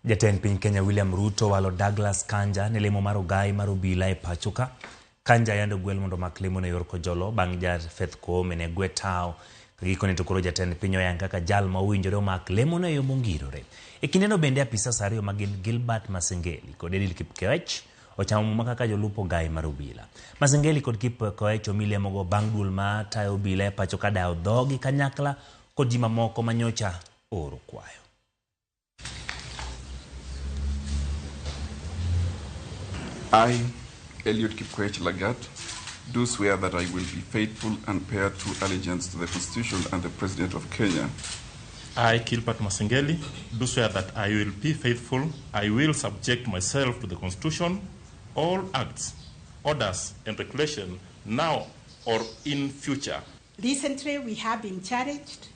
Jatend piny Kenya William Ruto walo Douglas Kanja ne lemo mar ogai mar obila e pacho ka. Kanja yande ogwel mondo omak lemo ne yor Kojolo bang' Japheth Koome ne gwe tao. Ka gikone to koro jatend piny oyang kaka jal ma owinjore omak lemo no e yo mongirore. E kindeno bende apisas ariyo ma gin Gilbert Masengeli kod Edil Kipkoech ochamo muma kaka jolup ogai mar obila. Masengeli kod Kipkoech omi lemogo bang' duol ma tayo obila e pacho ka dayo dhogi kanyakla kod ji mamoko manyocha ooro kwayo. I, Eliud Kipkoech Lagat, do swear that I will be faithful and bear true allegiance to the Constitution and the President of Kenya. I, Gilbert Masengeli, do swear that I will be faithful. I will subject myself to the Constitution, all acts, orders, and regulations now or in future. Recently, we have been challenged,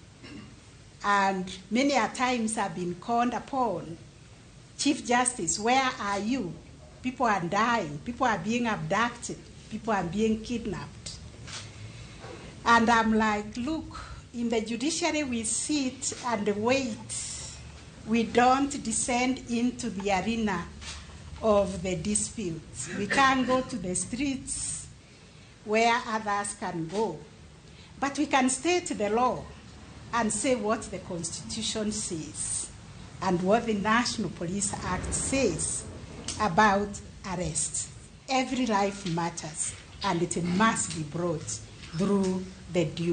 and many a times have been called upon. Chief Justice, where are you? People are dying, people are being abducted, people are being kidnapped. And I'm like, look, in the judiciary we sit and wait. We don't descend into the arena of the disputes. We can't go to the streets where others can go. But we can state the law and say what the Constitution says and what the National Police Act says about arrest. Every life matters, and it must be brought through the due